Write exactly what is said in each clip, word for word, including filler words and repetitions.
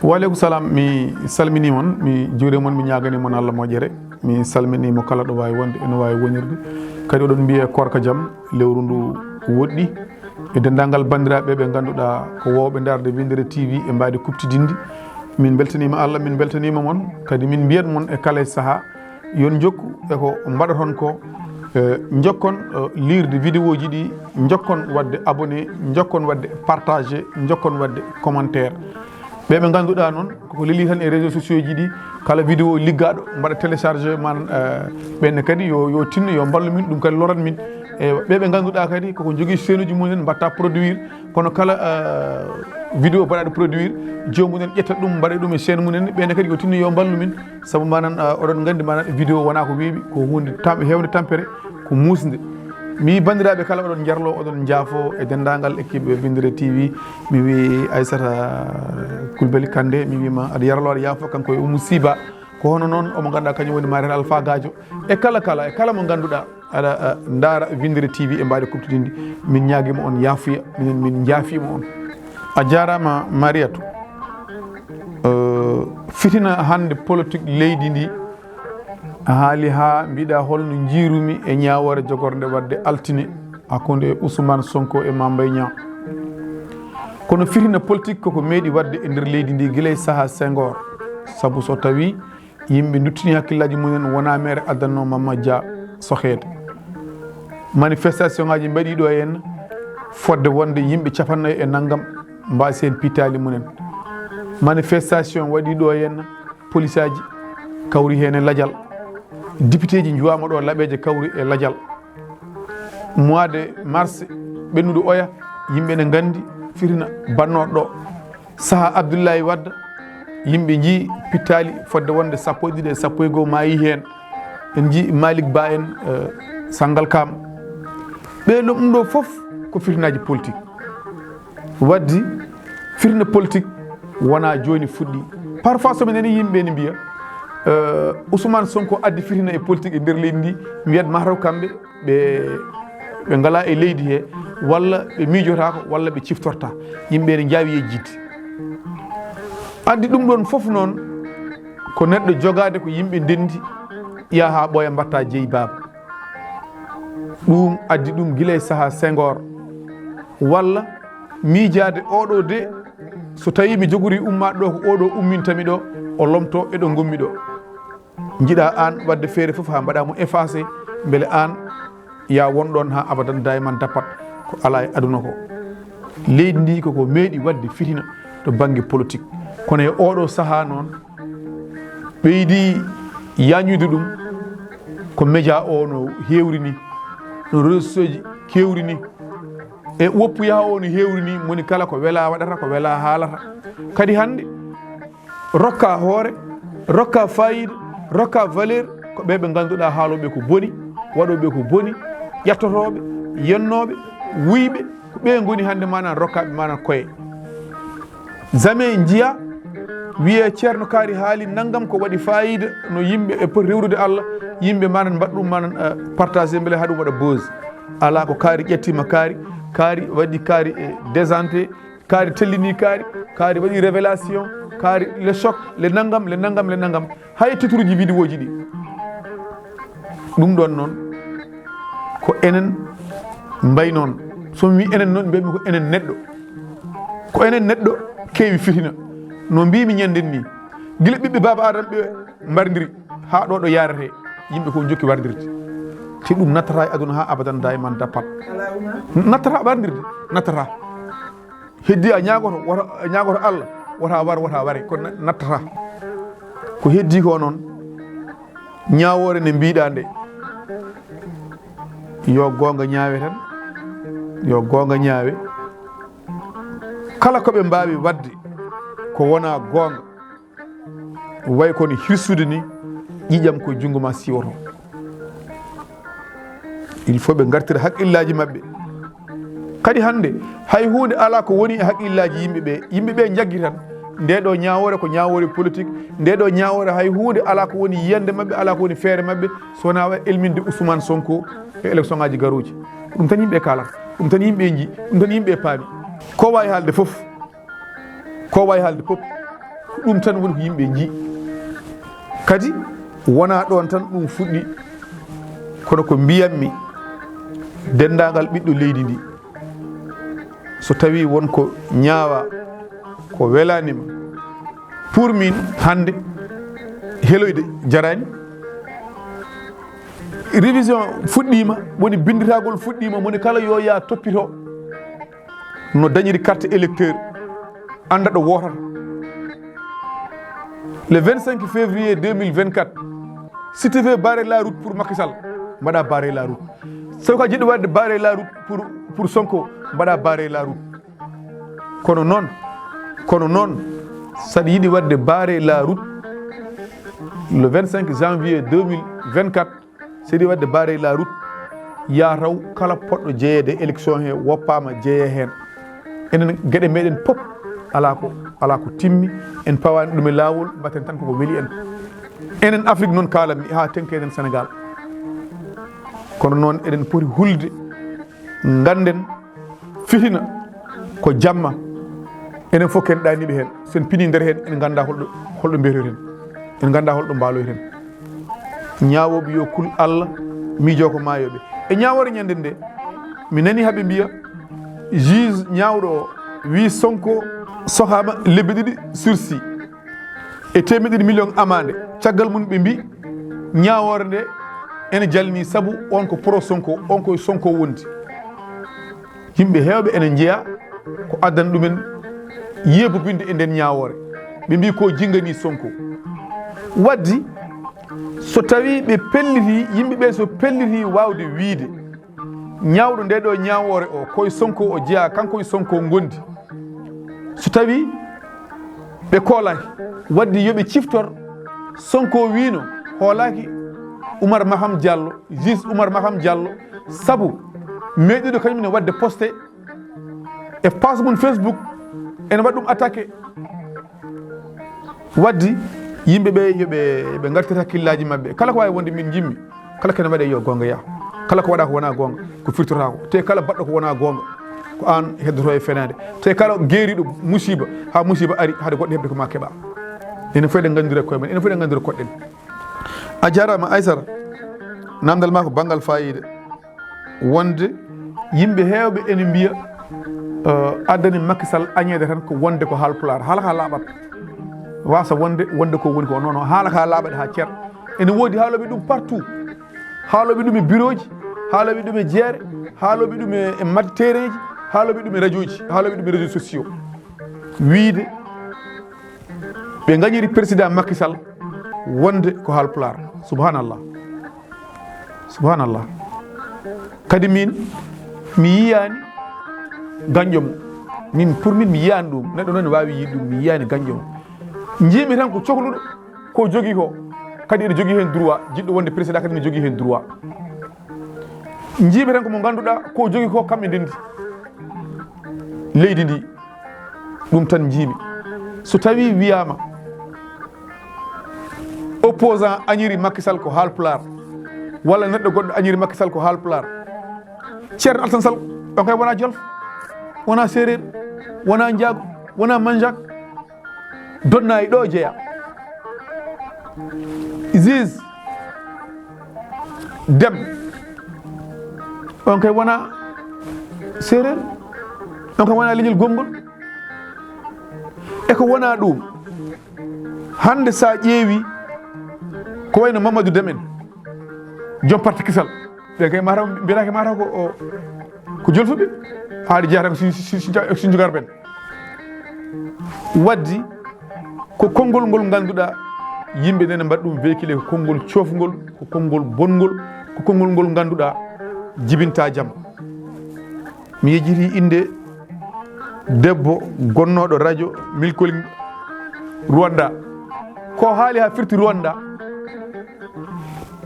Waaleykum salam, mi salmini mon, mi juure mon, mi ñaagani mon Allah moƴƴere. Mi salmini mo kala ɗo waawi wonde, eno waawi wonirde. Kadi oɗon mbiye korka jam, lewru ndu woɗɗi. E denndaangal banndiraaɓe ɓe ngannduɗaa ko woowɓe ndaarde Winndere T V e mbaadi kuɓtidinndi, min mbeltaniima Allah, min mbeltaniima mon. Kadi min mbiyat mon e kala e sahaa, yon njokku e ko mbaɗaton ko. Eh, njokkon, eh, liirde vidéo ji ɗi, njokkon waɗde abonné, njokkon waɗde partagé, njokkon waɗde commentaire. Ɓe ɓe ngannduɗaa noon koko leli tan e réseaux sociaux ji ɗi, kala vidéo liggaaɗo mbaɗa téléchargé, man, eh, ɓenne kadi yo, yo tinno, yo mballu min, ɗum kadi lorat min. E ɓe ɓe ngannduɗaa kadi koko njogii seenuji mumen mbatta produire, kono kala, eh, vidéo mbaɗaɗo produire, joomum en ƴetta ɗum, mbaɗa ɗum e chaîne mum en, ɓenne kadi yo tinno yo mballu min. Sabu manan, ah, oɗon nganndi manan vidéo wona ko weeɓi, ko hunde tam-, heewde tampere, ko muusde. Mi wi banndiraaɓe kala oɗon njarlo, oɗon njaafo e denndaangal équipe Winndere T V. Mi wi Aissata Coulibaly Kandé, mi wima aɗa yarlo, aɗa yaafo, kanko e Oumou Siba. Ko hono noon omo ngannduɗaa kañum woni Mariel Alpha Gadio. E kala kala, e kala mo ngannduɗaa aɗa, ah, ndaara Winndere T V e mbaadi kuɓtidinndi, min ñaagima on yaafuya, minen min njaafiima on. A jaaraama Mariatou. Eh, fitina hannde politique leydi ndi, a haali haa mbiɗa holno njiirumi e ñaawoore jogornde waɗde altine hakkunde Ousmane Sonko e Mame Mbaye Niang. Kono fitina politique koko meeɗi waɗde e nder leydi ndi gila e sahaa Senghor. Sabu so tawi yimɓe duttini hakkillaaji mumen, wona mere addanno Mama Dia soheede. Manifestation ngaji mbaɗi ɗo e henna, fodde wonde yimɓe capannayo e nanngam mbaasi heen pittaali mumen. Manifestation waɗi ɗo e henna, polisaaji kawri heen e lajal. Dipiteeji njuwaama ɗo, laɓeeje kawri e lajal. Mois de mars ɓennuɗo oya, yimɓe ne nganndi fitina bannooɗo ɗo. Saha Abdoulaye Wade, yimɓe njii pittaali fodde wonde sappo e ɗiɗi e sappo e goo maayi heen. En njii Malick Ba en, eh, Sangalkam. Ɓe ɗum, ɗum ɗo fof ko fitinaaji politique. Waddi fitina politique wona jooni fuɗɗi. Parfois so mi nani yimɓe ne mbiya, eh, Ousmane Sonko addi fitina e politique e nder leydi ndi, mbiyat mataw kamɓe ɓe, ɓe ngala e leydi he, walla ɓe miijotaako, walla ɓe ciftorta. Yimɓe ne njaawi yejjitde. Addi ɗum ɗon fof noon ko neɗɗo jogaade ko yimɓe ndenndi, yaha haa ɓooya mbatta jeyi baaba. Ɗum addi ɗum gila e saha Senghor, walla miijaade oɗo de, so tawi mi jogori ummaade ɗo ko oɗo ummintami ɗo, o lomto e ɗo ngonmi ɗo. Njiɗa aan waɗde feere fof haa mbaɗa mo effacé, mbele aan ya won ɗon haa abadan dayman dappat ko alaa e aduna ko. Leydi ndi koko meeɗi waɗde fitina to bannge politique. Kono e oɗo saha noon, ɓeydi yañude ɗum ko média o no heewri ni, no réseau ji keewri ni, e woppu yaha o no heewri ni, moni kala ko wela waɗata, ko wela haalata. Kadi hannde, rokka hoore, rokka fayida, rokka valeur ko ɓe ɓe ngannduɗaa haalooɓe ko boni, waɗooɓe ko boni, ƴettotooɓe, yennooɓe, wuyɓe, ko ɓe ngoni hannde manan rokkaaɓe manan koye. Jamais njiya wiye Ceerno Kaari haali nanngam ko waɗi fayida no yimɓe e poti rewrude Allah, yimɓe manan mbaɗa ɗum manan, eh, partagé mbele haa ɗum waɗa buzz. Alaa ko Kaari ƴettima Kaari, Kaari waɗi Kaari, eh, déjanté, Kaari tellini Kaari, Kaari waɗi révélation, Kaari le choc, le nanngam, le nanngam, le nanngam. Hay titruji vidéo ji ɗi. Ɗum ɗon noon ko enen mbayi noon. So mi wi enen noon, mbiyatmi ko enen neɗɗo. Ko enen neɗɗo keewi fitina. No mbimi ñanden ni, gila ɓiɓɓe baaba Adama ɓe mbardiri haa ɗo ɗo yarete, yimɓe ko jokki wardirde. Te ɗum nattata e aduna haa abadan dayman dappat. Nattata wardirde, nattata. Heddi a ñaagoto, wota, ñaagoto Allah, wota war, wota ware, ko na-, nattata. Ko heddi ko noon, ñaawoore nde mbiɗa nde, yo goonga ñaawe tan, yo goonga ñaawe. Kala ko ɓe mbaawi waɗde ko wona goonga, way kono hirsude ni, ƴiƴam ko junngo ma siwoto. Il faut ɓe ngartira haqqillaaji maɓɓe. Kadi hannde, hay huunde alaa ko woni e haqqillaaji yimɓe ɓe. Yimɓe ɓe njaggi tan, nde ɗo ñaawoore ko ñaawoore politique, nde ɗo ñaawoore hay huunde alaa ko woni yiyannde maɓɓe, alaa ko woni feere maɓɓe, so wonaa wa elminde Ousmane Sonko e élection ngaaji garooji. Ko ɗum tan yimɓe kaalata, ɗum tan yimɓe nji, ɗum tan yimɓe paami. Ko waawi haalde fof, ko waawi haalde fof, ko ɗum tan woni ko yimɓe nji. Kadi wonaa ɗoon tan ɗum fuɗɗi, kono ko mbiyatmi denndaangal ɓiɗɗo leydi ndi, so tawii won ko ñaawaa, ko welaani ma, pour min hannde heloyde jaraani. Révision fuɗɗiima, woni binnditagol fuɗɗiima, moni kala yo yaa toppito no dañiri carte électeur, annda ɗo wootata. Le vingt-cinq février deux mille vingt-quatre, si tu veux barrer la route pour Macky Sall, mbaɗa barrer la route. So ko a jiɗɗo waɗde barrer la route pour, pour Sonko, mbaɗa barrer la route. Kono noon, kono noon, saɗa yiɗi waɗde barrer la route le vingt-cinq janvier deux mille vingt-quatre, saɗa yiɗi waɗde barrer la route, yaa taw kala poɗɗo jeyeede e élection he woppaama jeyee heen. Enen geɗe meɗen pop alaa ko, alaa ko timmi, en pawaani ɗum e laawol, mbaɗten tan koko weli en. Enen Afrique noon kaalanmi haa teŋti enen Sénégal. Kono noon eɗen poti hulde, ngannden fitina ko jamma. Enen fof ken ɗaaniiɓe heen. So en pinii nder heen, en nganndaa holɗo, holɗo mbeetoyten. En nganndaa holɗo mbaaloyten. Ñaawooɓe yo kul Allah, miijoo ko maayooɓe. E ñaawoore ñande nde, mi nanii haɓe mbiya, juge ñaawɗo o wii Sonko sohaama lebbi ɗiɗi sursis e teemeɗɗe ɗiɗi million amande. Caggal mum ɓe mbi ñaawoore nde ene jalni sabu on ko pro Sonko, on ko e Sonko wondi. Yimɓe heewɓe ene njeya ko addani ɗumen yeebobinde e nden ñaawoore. Ɓe mbi ko jingani Sonko. Waddi so tawi ɓe pelliti, yimɓe ɓe so pelliti waawde wiide ñaawɗo nde ɗo ñaawoore o, koye Sonko o jeyaa, kanko e Sonko ngondi. So tawi ɓe koolaaki, waddi yo ɓe ciftor, Sonko wiino hoolaaki Oumar Maham Diallo, juge Oumar Maham Diallo, sabu meeɗiiɗo kañum ne wadde posté e page mum Facebook, ene waɗi ɗum attaqué. Waddi yimɓe ɓe yo ɓe, ɓe ngartir hakkillaaji maɓɓe. Kala ko waawi wonde min njimmi, kala kene waɗe yo goonga yaa. Kala ko waɗa ko wona goonga, ko firtotaako. Te kala baɗɗo ko wona goonga, ko aan heddoto e fenaande. Te kala geeriiɗo musiba, haa musiba ari, hade goɗɗo heɓde ko ma keɓa. Enen fof eɗen nganndira koye men, enen fof eɗen nganndira koɗɗen. A jaaraama Aysata, namdal ma ko banngal faayiida. Wonde yimɓe heewɓe ene mbiya, eh, addani Macky Sall añeede tan ko wonde ko Haalpulaar. Haala ka laaɓat. Wasa wonde, wonde ko woni ko. Non, non, haala ka laaɓat haa cer. Ene woodi haalooɓe ɗum partout. Haalooɓe ɗum e birooji, haalooɓe ɗum e jeere, haalooɓe ɗum e, e mat tereeji, haalooɓe ɗum e rajooji, haalooɓe ɗum e réseaux sociaux. Wiide ɓe ngañiri président Macky Sall wonde ko Haalpulaar. Subhanallah. Subhanallah. Kadi min, mi yiyaani gañƴo mo. Min, pour min, mi yiyaani ɗum. Neɗɗo noon ne waawi yiide ɗum, mi yiyaani gañƴo mo. Njiimi tan ko cohluɗo ko jogii ko. Kadi ene jogii heen droit. Jiɗɗo wonde président kadi ne jogii heen droit. Njiimi tan ko mo ngannduɗaa ko jogii ko kam e ndenndi leydi ndi. Ɗum tan njiimi. So tawii wiyaama opposant añiri Macky Sall ko Haalpulaar, walla neɗɗo goɗɗo añiri Macky Sall ko Haalpulaar, Ceerno Alassane Sall, on kay wonaa Jolof, wonaa Seereer, wonaa Njaago, wonaa Manjaak, donnaayi ɗo jeyaa. Juge Dem, on kay wonaa Seereer, on kay wonaa leñol gonngol. E ko wonaa ɗum, hannde so a ƴeewi ko wayno Mamadou Dem en, joom parti kisal, ɓe kay mataw, mbiyataake mataw ko o, ko jolfuɓe, haade jeyata ko si, si, si, si, si njugar ɓen. Waddi ko konngol ngol ngannduɗaa yimɓe nene mbaɗa ɗum véhiculé, ko konngol coofngol, ko konngol bonngol, ko konngol ngol ngannduɗaa jibinta jam. Mi yejjiti innde debbo gonnooɗo radio Milkol Rwanda. Ko haali haa firti Rwanda,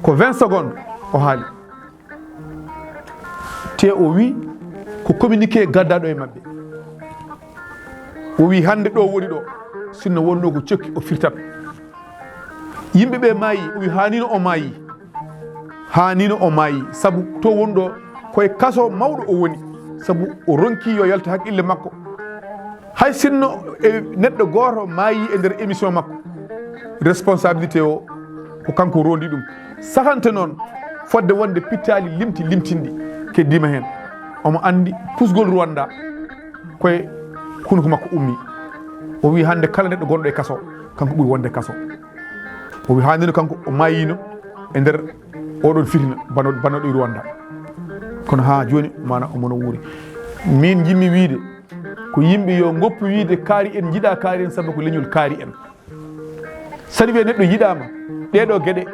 ko vingt secondes o haali. Te o wi ko communiqué gaddaɗo e maɓɓe. O wi hannde ɗo woni ɗo. sinno wonno ko cokki o firtat. Yimɓe ɓe maayi, o wi haanino o maayi. Haanino o maayi, sabu to wonɗo koye kaso mawɗo o woni, sabu o ronki yo yaltu haqqille makko. Hay sinno e neɗɗo gooto maayi e nder émission makko, responsabilité o ko kanko rondi ɗum. Sahante noon, fodde wonde pittaali limti limtinɗi keddima heen. Omo anndi pusgol Rwanda koye hunuko makko ummi. O wi hannde kala neɗɗo gonɗo e kaso, kanko ɓuri wonde kaso. O wi haanino kanko o maayino e nder oɗon fitina bano-, banoɗo e Rwanda. Kono haa jooni mana omo no wuuri. Min jimmi wiide ko yimɓe yo ngoppu wiide kaari en, njiɗa kaari en, sabu ko leñol kaari en. Saɗa wiya neɗɗo yiɗaama, ɗeeɗo geɗe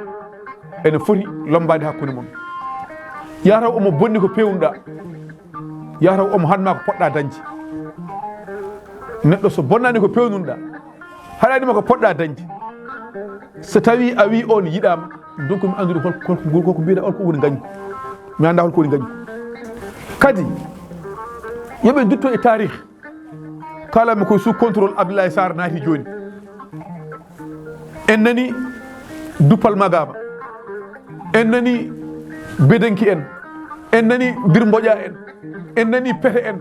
ene foti lombaade hakkunde mon. Yataw omo bonni ko peewnuɗa, yataw omo haɗma ko poɗɗa dañde. Neɗɗo so bonnani ko peewnuɗa, haɗanima ko poɗɗa dañde, so tawi a wi on yiɗaama, donc mi anndude hol-, hol-, hol-, holko mbiɗa, holko woni ngañgu. Mi annda holko woni ngañgu. Kadi, yoɓe dutto e taarih. Kala mi ko sous contrôle Abdoulaye Sarr naati jooni. En nani Duppal Magama. En nani Bedenki en. En nani Dir Mboƴa en. En nani Pete en.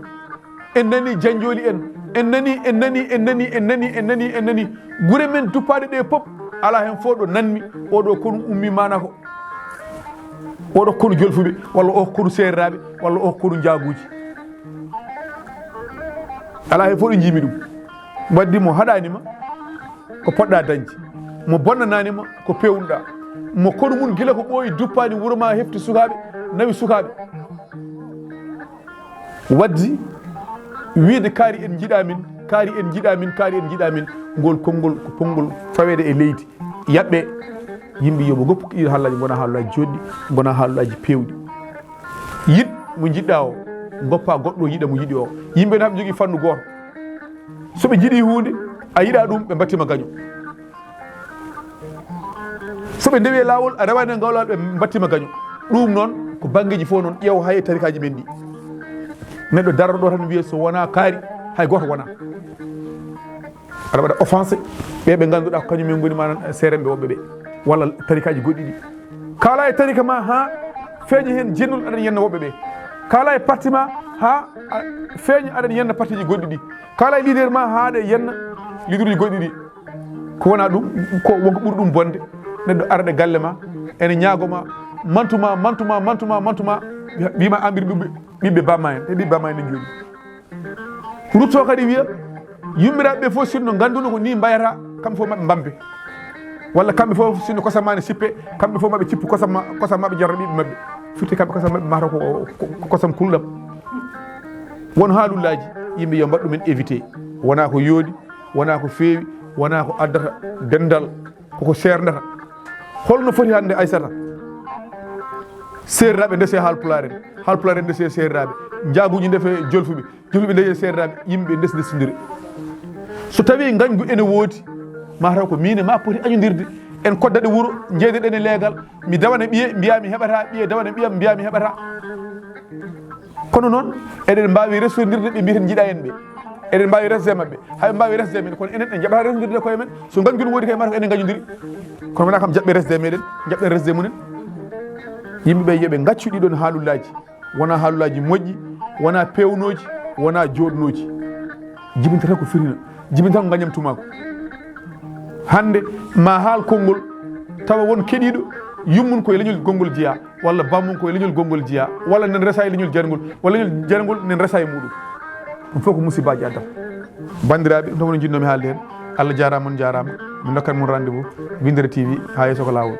En nani Janjoli en. En nani, en nani, en nani, en nani, en nani, en nani. Gure men duppaɗe ɗe pop, ala hen fof ɗo nanmi, oɗo konu ummi mana ko. Oɗo konu jolfuɓe, walla o konu seereraɓe, walla o konu njaaguji. Ala hen fof ɗo jiimi ɗum. Wadde mo haɗanima ko poɗɗa dañde. Mo bonnananima ko pewnuɗa. Mo konu mum gila ko ɓooyi duppani wuro ma hefti sukaɓe, nawi sukaɓe. Wadde wiide kaari en njiɗa min, kaari en njiɗa min, kaari en njiɗa min, ngol konngol ko konngol faweede e leydi. Yaɓɓe yimɓe yoɓe ngoppu ɗiɗo haalullaaji, ngona haalullaaji joɗɗi, ngona haalullaaji pewɗi. Yiɗ mo njiɗɗa o, ngoppa goɗɗo yiɗa mo yiɗi o. Yimɓe na ɓe jogii fannu gooto. So ɓe njiɗi huunde, a yiɗa ɗum, ɓe mbattima gaño. So ɓe ndewi e laawol, a rewaani e ngal laawol, ɓe mbattima gaño. Ɗum noon, ko banngeeji fof noon, ƴeew hay e tarikaaji men ɗi. Neɗɗo darata ɗo tan wiya so wonaa kaari, hay gooto wonaa. Aɗa waɗa offensé ɓe ɓe ngannduɗaa ko kañum en ngoni manan seeremɓe woɓɓe ɓe, walla tarikaaji goɗɗi ɗi. Kala e tarika ma haa feeña heen jennol aɗa yenna woɓɓe ɓe. Kala e parti ma haa a feeña aɗa yenna partiji goɗɗi ɗi. Kala e leader ma haa ɗe yenna leaderuji goɗɗi ɗi. Ko wona ɗum, ko wonko ɓuri ɗum bonde, neɗɗo arde galle ma, ene ñaago ma, mantu ma, mantu ma, mantu ma, mantu ma, wima ambir ɓiɓɓe, ɓiɓɓe bamma en, e ɓiɓɓe bamma en ne jooɗi. Rutto kadi wiya, yummiraaɓe ɓe fof sinno ngannduno ko ni mbayata, kamɓe fof maɓe mbambe. Walla kamɓe fof sinno kosam ma ne sippe, kamɓe fof maɓe cippu kosam ma, kosam maɓe jarra ɓiɓɓe maɓɓe. Firti kamɓe kosam maɓɓe mata ko, ko, ko kosam kulɗam. Won haalullaaji, yimɓe yo mbaɗ ɗumen évité. Wona ko yooɗi, wona ko feewi, wona ko addata denndal, koko seerndata. Holno foti hannde Aysata? Seereraaɓe ndese Haalpulaar en, Haalpulaar en ndese seereraaɓe, njaaguuji ndefe jolfuɓe, jolfuɓe ndese seereraaɓe, yimɓe ndes ndesindiri. So tawii ngañgu ene woodi, mataw ko miin e ma poti añodirde, en koddaɗe wuro, njeeydeɗen e leegal, mi dawana ɓiye, mbiya mi heɓata, ɓiye dawana ɓiyam, mbiya mi heɓata. Kono noon, eɗen mbaawi resondirde ɓe mbiyaten njiɗa en ɓe. Eɗen mbaawi resde e maɓɓe. Hay mbaawi resde e men, kono enen en njaɓata resondirde koye men. So ngañgu no woodi kay mata ko enen ngañodiri. Kono wona kam jaɓɓe resde e meɗen, jaɓɓen resde e mumen. Yimɓe ɓe yoɓe ngaccu ɗiɗon haalullaaji. Wona haalullaaji moƴƴi, wona peewnooji, wona jooɗnooji. Jibinta tan ko firina, jibinta tan ko ngañam tumaako. Hannde ma haal konngol, tawa won keɗiiɗo, yummum ko e leñol gonngol jeyaa. Walla bammum ko e leñol gonngol jeyaa, walla nen resa e leñol jarngol, walla leñol jarngol nen resa e muɗum. Ɗum fof ko musibaaji addata. Banndiraaɓe, ɗum tan woni njiɗnoomi haalde heen. Allah jaaraama, on jaaraama. Mi ndokkat mon rendez-vous, Winndere T V, haa yeeso ko laawol.